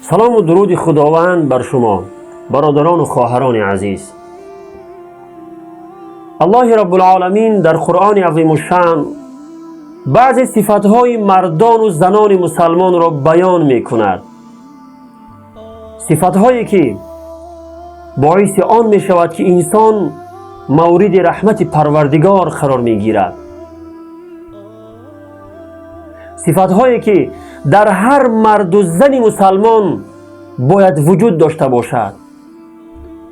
Салому дуруди Худованд бар шумо, бародарону хоҳарони азиз. Аллоҳи Раббулоламин дар Қуръони азимушшаън баъзе сифатҳои мардону занони мусалмонро баён мекунад, сифатҳое ки боиси он мешавад, ки инсон мавриди раҳмати Парвардигор қарор мегирад, сифатҳое ки дар ҳар марду зани мусалмон бояд вуҷуд дошта бошад.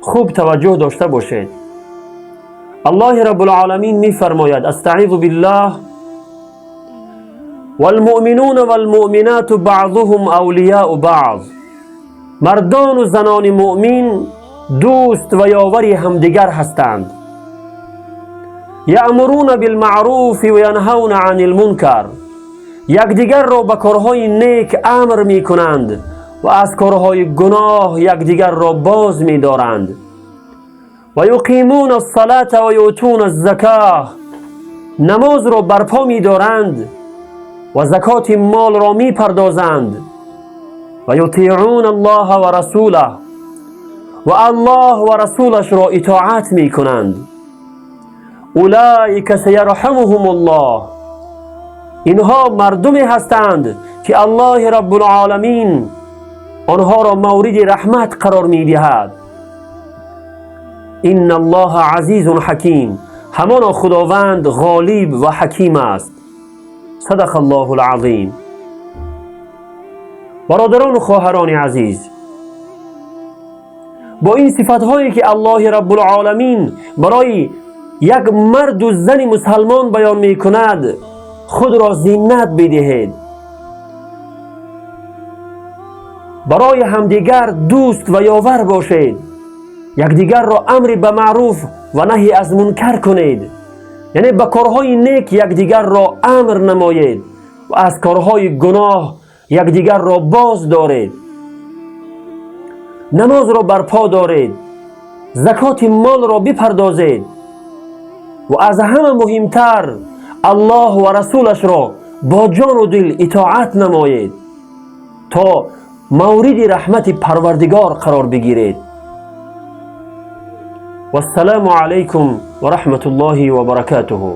Хуб таваҷҷӯҳ дошта бошед. Аллоҳи Раббулоламин мефармояд: астаизу биллаҳ: валмуъминуна валмуъминату баъзуҳум авлияу баъз. Мардону занони муъмин дӯст ва ёвари ҳамдигар ҳастанд. Яъмуруна билмаъруфи ва янҳавна ани лмункар. Якдигарро ба корҳои нек амр мекунанд ва аз корҳои гуноҳ якдигарро боз медоранд. Ва юқимуна ассалата ва юътуна аззакоҳ. Намозро барпо медоранд ва закоти молро мепардозанд. Ва ютиъуна аллоҳа ва расулаҳ. Ва Аллоҳ ва расулашро итоат мекунанд. Улоика саярҳамуҳум Аллоҳ. Инҳо мардуме ҳастанд, ки Аллоҳи Раббулоламин онҳоро мавриди раҳмат қарор медиҳад. Инна Аллоҳа азизун ҳаким. Ҳамоно Худованд ғолиб ва ҳаким аст. Садақа Аллоҳу лазим. Бародарону хоҳарони азиз, бо ин сифатҳое ки Аллоҳи Раббулоламин барои як марду зани мусалмон баён мекунад, худро зинат бидиҳед, барои ҳамдигар дӯст ва ёвар бошед, якдигарро амри ба маъруф ва наҳи аз мункар кунед, яъне ба корҳои нек якдигарро амр намоед ва аз корҳои гуноҳ якдигарро боз доред, намозро барпо доред, закоти молро бипардозед ва аз ҳама муҳимтар Аллоҳ ва расулашро бо ҷону дил итоат намоед, то мавриди раҳмати Парвардигор қарор бигиред. Вассалому алайкум ва раҳматуллоҳи ва баракатуҳу.